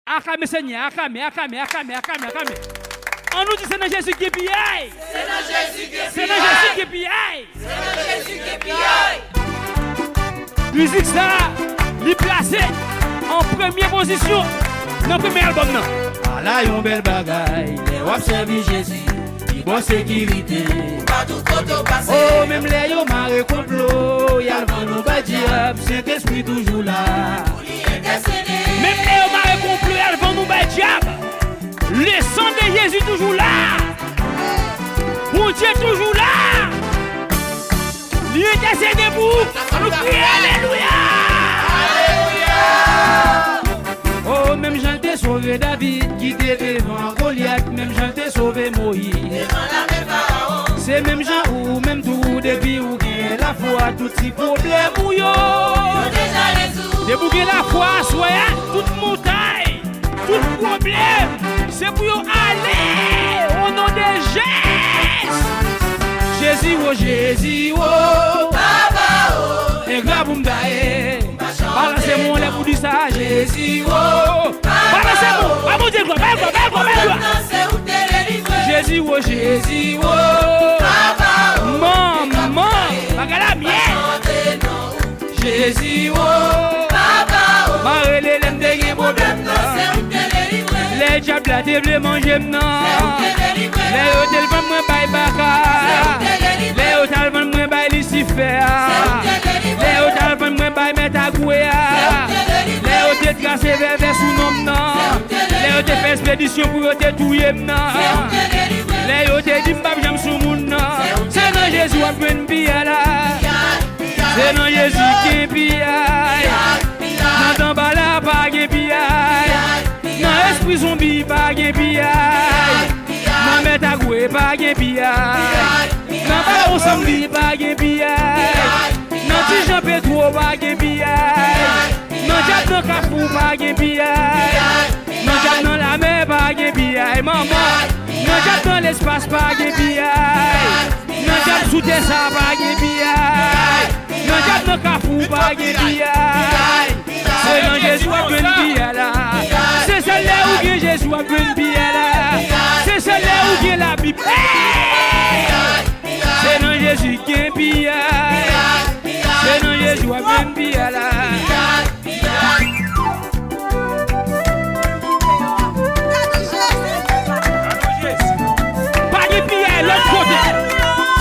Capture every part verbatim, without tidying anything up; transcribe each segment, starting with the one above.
Aklame Senyè, aklame, aklame, aklame, aklame, aklame. Ann nou di se nan Jezi gen piyay. Se nan Jezi gen piyay. Se nan Jezi gen piyay. Se nan Jezi gen piyay. Mizik sa, li plase an premye pozisyon nan premye albòm nan. Ala yon bèl bagay, lè w ap sèvi Jezi, li ba w sekirite. Ou pa tout kote w pase. Oh, menm lè yo mare konplo, y al vann ou bay dyab, Sentespri toujou la. Menm lè yo mare konplo, y al vann ou bay dyab. Le sang de Jésus toujou la. Bondye toujou la. Li entèsede pou ou. Ann nou kriye alelouya. Oh, menm jan l te sove David ki te devan Golyat, menm jan l te sove Moyiz. Se menm jan ou menm tou, depi ou gen lafwa, tout ti pwoblèm ou yo. Depi w gen lafwa aswè a, tout montay, tout pwoblèm, se pou yo ale, o non de Jezi. Jezi wo, Jezi wo, papa o, engra pou m ta ye. Balanse men w anlè pou di sa, Jezi wo, papa o. Ba Bondye glwa, ba l glwa, ba l glwa, ba l glwa. Jezi wo, Jezi wo, papa o. Manman, bagay la byen. Jezi o, papa o. M a rele lè m te gen pwoblèm nan. Lè dyab la te vle manje m nan. Lè yo te l vann mwen bay baka. Lè yo t al vann mwen bay Lisifè. Lè yo t al vann mwen bay Mèt Agwe a. Lè yo te trase vèvè sou non m nan. Lè yo te fè ekspedisyon pou yo te touye m nan. Lè yo te di m p ap janm sou moun nan. Se nan Jezi w ap jwenn piyay la. Se nan Jezi gen piyay. Nan Danbala pa gen piyay. Nan Espri Zonbi pa gen piyay. Nan Mèt Agwe pa gen piyay. Nan Bawon Sanbli pa gen piyay. Nan Ti Jan Petwo pa gen piyay. Nan dyab nan Kafou pa gen piyay. Nan dyab nan lamè pa gen piyay. Manman, nan dyab nan lespas pa gen piyay. Nan dyab sou tè sa pa gen piyay. Nan dyab nan Kafou pa gen piyay. Se nan Jezi w ap jwenn piyay la. Se sèl lè ou gen Jezi w ap jwenn piyay la. Se sèl lè ou gen Labib. Hey! Se nan Jezi gen piyay. Se nan Jezi w ap jwenn piyay la. Pa gen piyay lòt kote.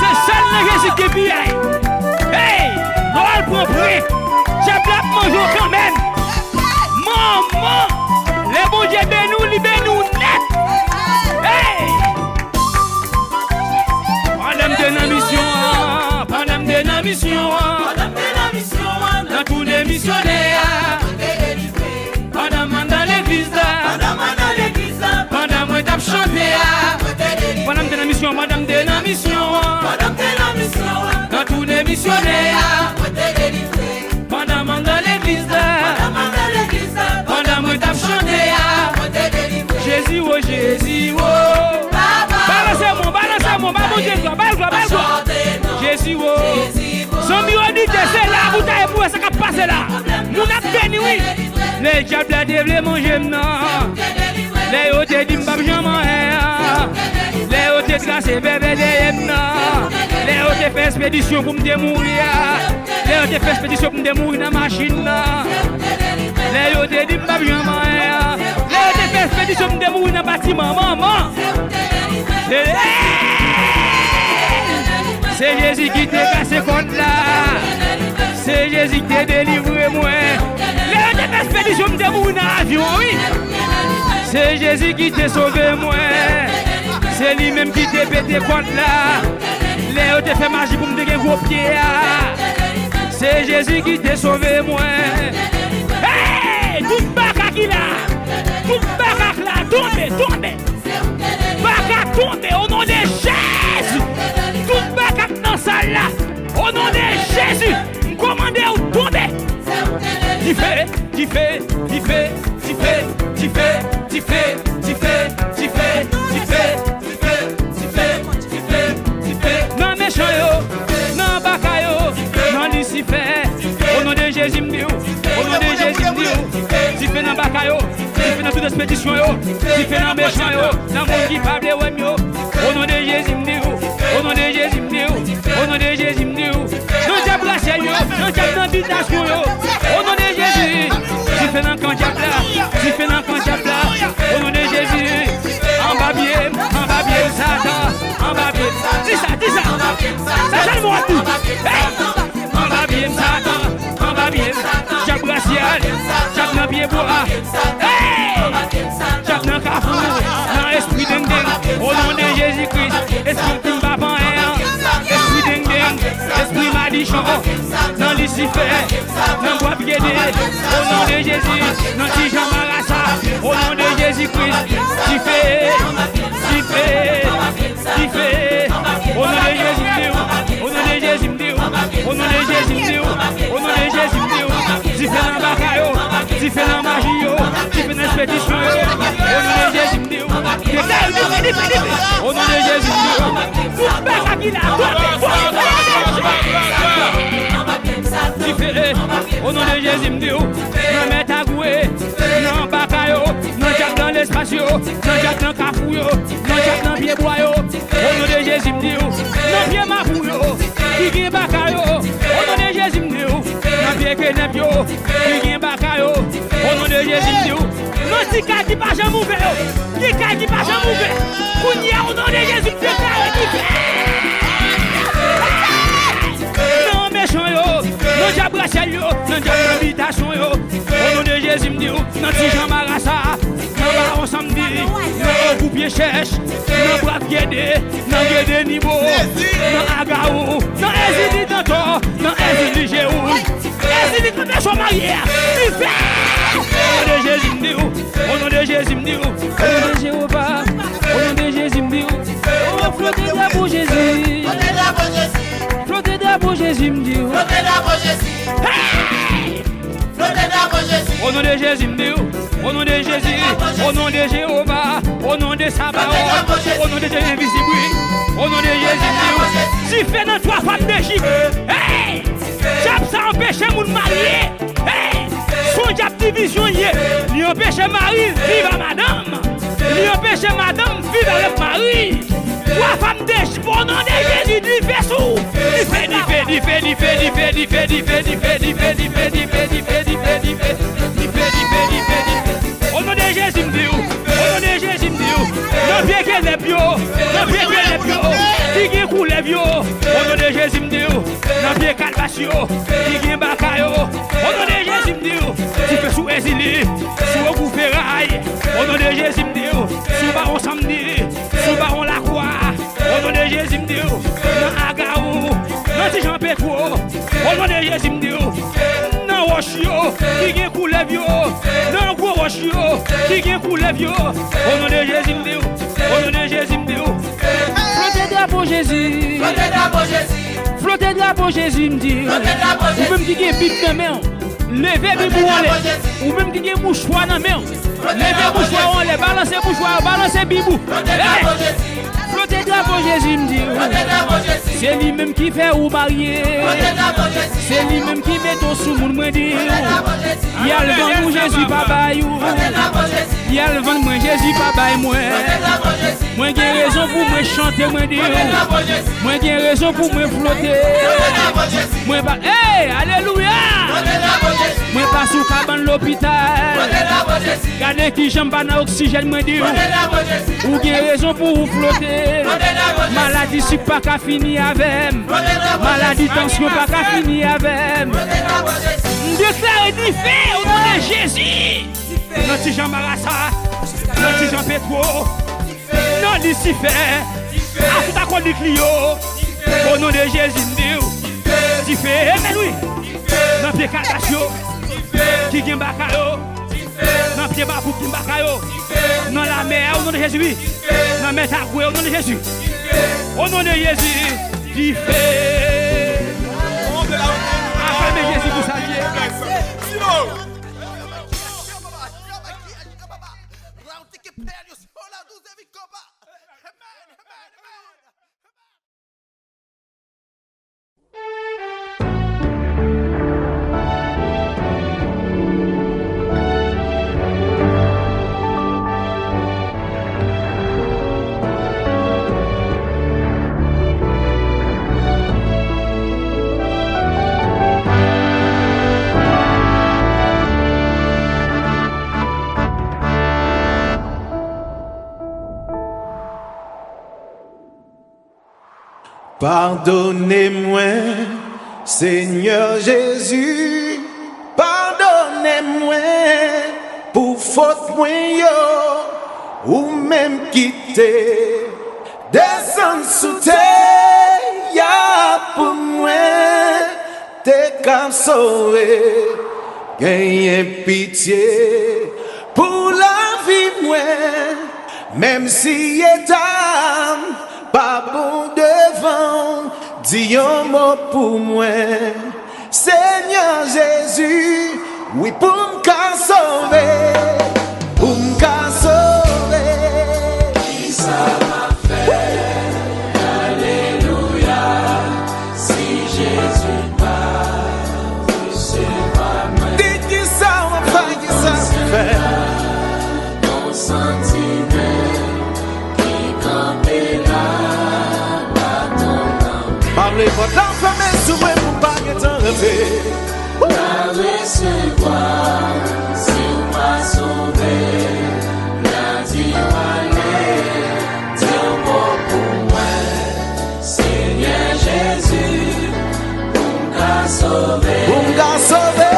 Se sèl nan Jezi gen piyay. Hey! Lè w al pran pre, dyab la ap manje w kanmenm. Manman! Lè Bondye beni w, li beni w nèt. Hey! Pandan m te nan misyon an, pandan m te nan misyon an, nan tounen misyonè a, pandan m andan legliz la, pandan mwen t ap chante a, pandan m te nan misyon, pandan m te nan misyon an, nan tounen misyonè a, pandan m andan legliz la, pandan mwen t ap chante a, Jezi wo, Jezi wo. Balanse men w, balanse men w, ba Bondye glwa, ba l glwa, ba l glwa. Jezi wo. Zanmi yo di te se la pou ta ye pou wè sa k ap pase la. Moun ap beni wi. Lè dyab la te vle manje m nan. Lè yo te di m p ap janm anyen an. Lè yo te trase vèvè dèyè m nan. Lè yo te fè ekspedisyon pou m te mouri a. Lè yo te fè ekspedisyon pou m te mouri nan machin nan. Lè yo te di m p ap janm anyen an. Lè yo te fè ekspedisyon pou m te mouri nan batiman, manman. Se, se Jezi ki te kase kòd la. Se Jezi ki te delivre mwen. Lè yo te fè ekspedisyon, m te mouri nan avyon an, wi. Se Jezi ki te sove mwen. Se li menm ki te pete kòd la. Lè yo te fè maji pou m te gen gwo pye a. Se Jezi ki te sove mwen. Hey! Tout baka ki la. Tout baka k la. Tonbe, tonbe. Baka tonbe, o non de Jezi. Tout baka k nan sal la, o non de Jezi, m kòmande w tonbe. Dife, dife, dife. Nan mechan yo, nan baka yo, nan Lisifè. O non de Jezi m di w, o non de Jezi m di w. Dife nan baka yo, dife nan tout Petisyon yo, dife nan mechan yo, nan moun ki pa vle wè m yo. O non de Jezi m di w, o non de Jezi m di w, o non de Jezi m di w. Nan dyab rasyèl yo, nan dyab nan bitasyon yo. O non de Jezi, dife nan kan dyab la, dife nan kan dyab la. O non de Jezi, anba pye m, anba pye m Satan, anba pye m. Di sa, di sa. Sa sèlman w ap di. Hey! Anba pye m Satan, anba pye m. Dyab rasyèl, dyab nan pye bwa. Hey! Dyab nan kafou, nan espri dengdeng. O non de Jezi Kris, espri m ki m pa pa anyen an. Espri dengdeng, espri madichon, nan Lisifè, nan bwa pyede. O non de Jezi, nan ti jan marasa. O non de Jezi Kris, dife, dife. Dife. O non de Jezi m di w. O non de Jezi m di w. O non de Jezi m di w. O non de Jezi m di w. Dife nan baka yo. Dife nan maji yo. Dife nan petisyon yo. O non de Jezi m di w. Dife, dife, dife, dife. O non de Jezi m di w. Koupe baka ki la. Koupe, koupe, koupe. Dife. O non de Jezi m di w. Nan mèt a gwe. Nan baka yo. Nan dyab nan lespas yo. Nan dyab nan kafou yo. Nan dyab nan pye bwa yo. O non de Jezi m di w, nan pye mapou yo, ki gen baka yo. O non de Jezi m di w, nan pye kenèp yo, ki gen baka yo. O non de Jezi m di w, nan ti kay ki pa janm ouvè yo, gen kay ki pa janm ouvè. Kounye a, o non de Jezi m deklare ki fè. Nan mechan yo, nan dyab rasyèl yo, nan dyab nan bitasyon yo. O non de Jezi m di w, nan ti jan marasa. Nan Bawon Sanmdi, nan Ogou Pye Chèch, nan Bwa Pyede, nan Pyede Nibo, nan Agawou, nan Èzili Dantò, nan Èzili Jewoul, Èzili Kanpechon Marye a, dife! O non de Jezi m di w, o non de Jezi m di w, o non de Jewova, o non de Jezi m di w, o flote drapo Jezi, flote drapo Jezi m di w. Hey! Flote drapo Jezi. O non de Jezi m di w. O non de Jezi. O non de Jewova. O non de Sabaot. O non de Dye envizib wi. O non de Jezi m di w. Dife nan twa fanm Dejip. Hey! Dyab sa anpeche moun marye. Hey! Se yon dyab divizyon l ye. Li anpeche mari l viv a madanm. Li anpeche madanm viv avèk mari. Twa fanm Dejip, o non de Jezi, dife sou. Dife, dife, dife. O non de Jezi m di w. O non de Jezi m di w. Nan pye kenèp yo. Nan pye kenèp yo. Ki gen koulèv yo. O non de Jezi m di w. Nan pye kalbas yo. Ki gen baka yo. O non de Jezi m di w. Dife sou Èzili. Sou Ogou Feray. O non de Jezi m di w. Sou Bawon Sanmdi. Sou Bawon Lakwa. O non de Jezi m di w. Nan Agawou. Nan Ti Jan Petwo. O non de Jezi m di w. Nan wòch yo. Ki gen koulèv yo. Nan gwo wòch yo. Ki gen koulèv yo. O non de Jezi m di w. O non de Jezi m di w. Flote drapo Jezi. Flote drapo Jezi. Flote drapo Jezi m di w. Flote drapo Jezi. Ou menm ki gen Bib nan men w. Leve Bib ou anlè. Ou menm ki gen mouchwa nan men w. Leve mouchwa ou anlè. Balanse mouchwa ou. Balanse Bib ou. Leve. Flote drapo Jezi m di w. Se li menm ki fè ou marye. Se li menm ki mete w sou moun mwen di w. Y al vann ou Jezi pa bay ou. Y al vann mwen Jezi pa bay mwen. Mwen gen rezon pou mwen chante mwen di w. Mwen gen rezon pou mwen flote. Mwen pa, hey, alelouya. Mwen pa sou kabann lopital. Gade kijan m pa nan oksijèn mwen di w. Ou gen rezon pou ou flote. Maladi sik pa ka fini avè m. Maladi tansyon pa ka fini avè m. M deklare dife o non de Jezi. Nan Ti Jan Marasa. Nan Ti Jan Petwo. Nan Lisifè. Asou ta konik li yo. O non de Jezi m di w. Dife, amen wi. Nan pye kalbas yo. Ki gen baka yo. Nan pye mapou ki gen baka yo. Nan lamè a, o non de Jezi wi. Nan mèt a gwe, o non de Jezi. O non de Jezi. Dife. Aklame Jezi pou sa l ye. Padone mwen, Senyè Jezi, padone mwen pou fot mwen yo, ou menm ki te desann sou tè a pou mwen, te ka sove. Genyen pitye pou lavi mwen, menm si eta m pa bon devan w, di yon mo pou mwen. Senyè Jezi, wi, pou m ka sove, pou m ka sove. Kisa m ap fè? Alelouya. Si Jezi pa resevwa mwen, di kisa w ap fè, kisa w ap fè. Yon santimen ki kanpe la, baton nan men. Pa vle pòt la fèmen sou mwen pou m pa gentan rantre. La resevwa, si w pa sove, la di w ale, di yon mo pou mwen. Senyè Jezi, pou m ka sove. Pou m ka sove.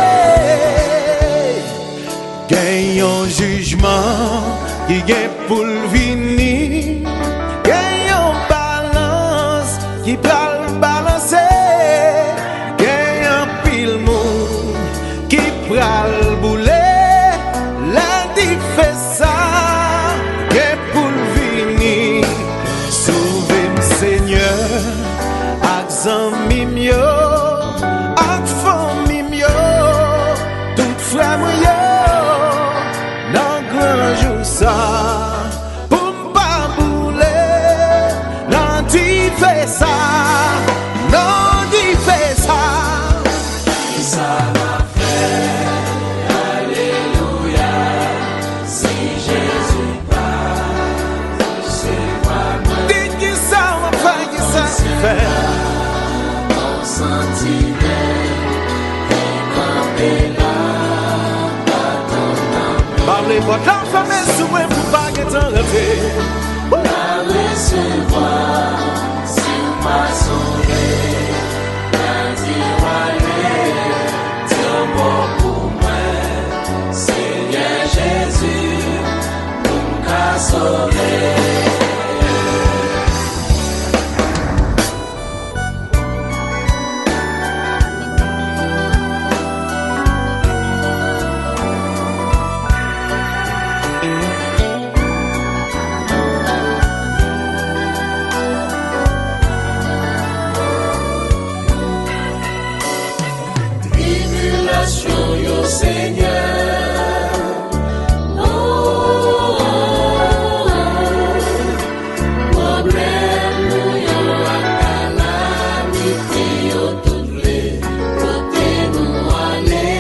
Gen yon jijman ki gen pou l vini. Gen yon balans ki pral balanse. Gen anpil moun ki pral boule. Lè dife sa gen pou l vini. Sove m, Senyè, ak zanmi m yo, ak fanmi m yo, tout frè mwen yo, nan gran jou sa, pou m pa boule nan dife sa, nan dife sa. Kisa m ap fè? Alelouya. Si Jezi pa resevwa mwen, di kisa w ap fè, kisa w ap fè. Yon santimen ki kanpe la, baton nan men. Pa vle pòt la fèmen sou mwen pou m pa gentan rantre. La resevwa, si w pa sove, la di w ale, di yon mo pou mwen. Senyè Jezi, pou m ka sove. Tribilasyon yo, Senyè. Oh, oh, oh. Pwoblèm nou yo ak kalamite yo tout vle pote nou ale.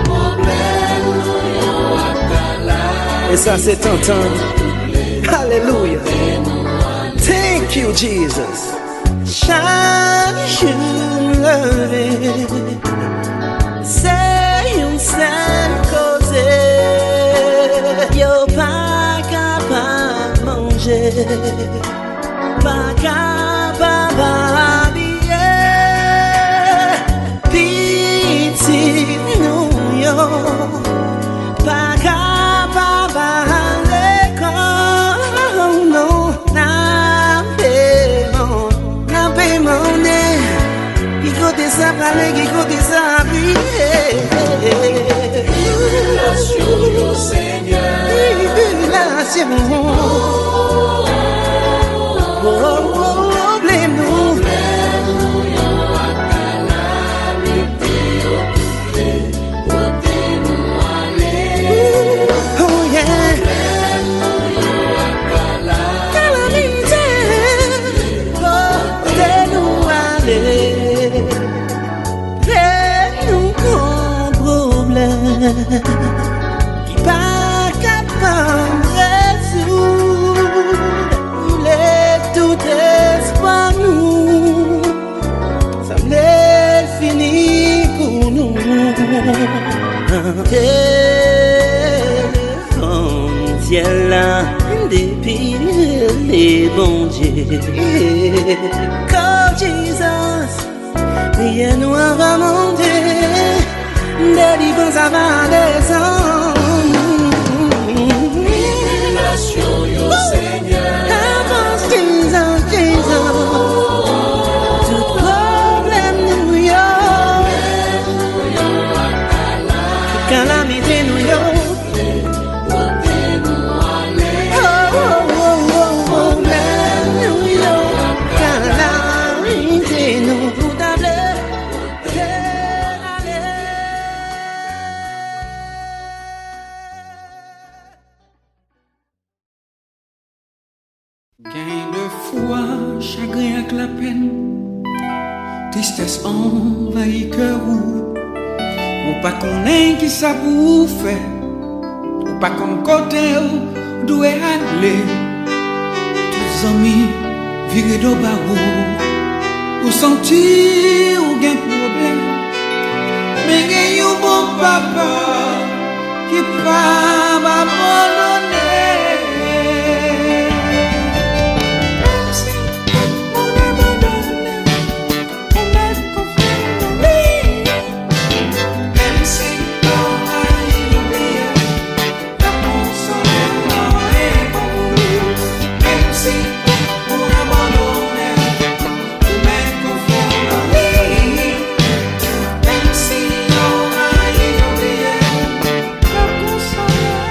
Pwoblèm nou yo ak kalamite. E sa se tantan. Alelouya. Thank you, Jesus. Chak jou m leve, se yon sèl koze. Yo pa kapab manje, pa kapab abiye. Pitit nou yo pa kapab al lekòl, non. N ape mon-, n ape monnen. Ki kote sa prale, ki kote sa ap rive? Tribilasyon yo, Senyè. Tribilasyon. Oh, oh, oh, pwoblèm nou. Pwoblèm nou yo ak kalamite yo tout vle pote nou ale. Oh, yeah. Kalamite, pote nou ale. Lè nou gon pwoblèm ki pa kapab rezoud, boule tout espwa nou. Sanble l fini pou nou. Nan telefòn syèl la, vin Depi rele Bondye. Call Jesus. Priyè nou an va monte. Delivrans an va desann. Revelasyon yo, Senyè. Avans, Jesus, Jesus. Tout pwoblèm nou yo. Kalamite nou yo. Gen de fwa, chagren ak lapenn, tristès anvayi kè ou. Ou pa konnen kisa pou ou fè. Ou pa konn kote ou dwe ale. Tout zanmi vire do ba ou. Ou santi ou gen pwoblèm. Men gen yon bon papa ki p ap abandone. Menm si tout moun abandone, ou mèt konfye w nan li. Menm si w rayi, oubli l, l ap konsole w nan enpòt ou. Menm si tout moun abandone, ou mèt konfye w nan li. Menm si yo rayi, oubli l, l ap konsole w.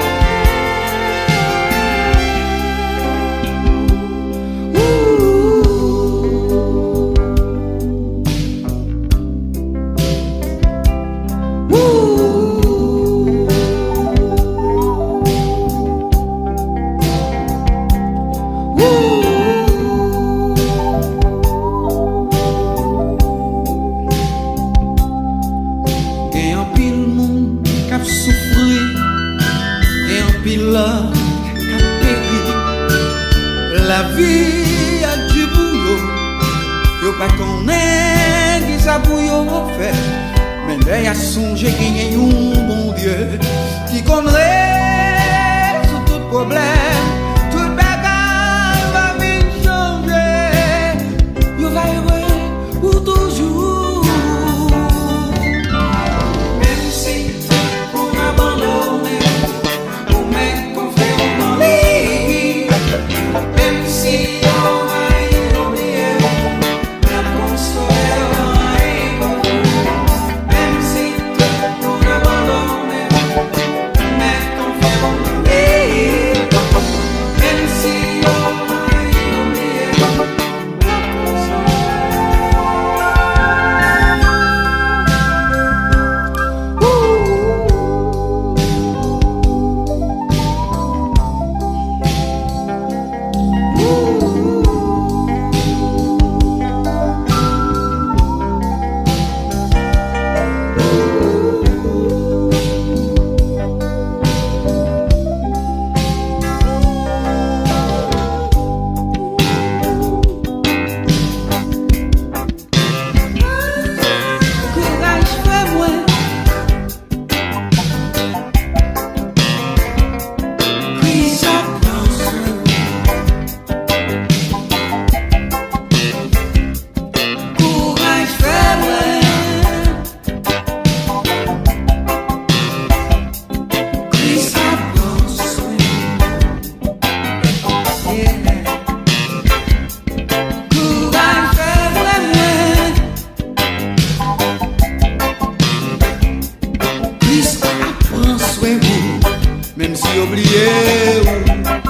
Gen anpil moun k ap soufri, gen anpil lòt k ap peri. Lavi a di pou yo, yo pa konnen kisa pou yo fè. Men lè y a sonje genyen yon Bondye ki konn rezoud tout pwoblèm, tout bagay va vin chanje. Yo va ere pou toujou. Menm si tout moun abandone, ou mèt konfye w nan li. Menm si yo rayi, oubli l, l ap konsole w. Menm si tout moun abandone, ou mèt konfye w nan li. Menm si yo rayi, oubli l, Kouraj, frè mwen. Kris ap pran swen ou. Kouraj, frè mwen. Kris ap pran swen ou. Yeah. Kouraj, frè mwen. Kris ap pran swen ou, menm si yo bliye ou.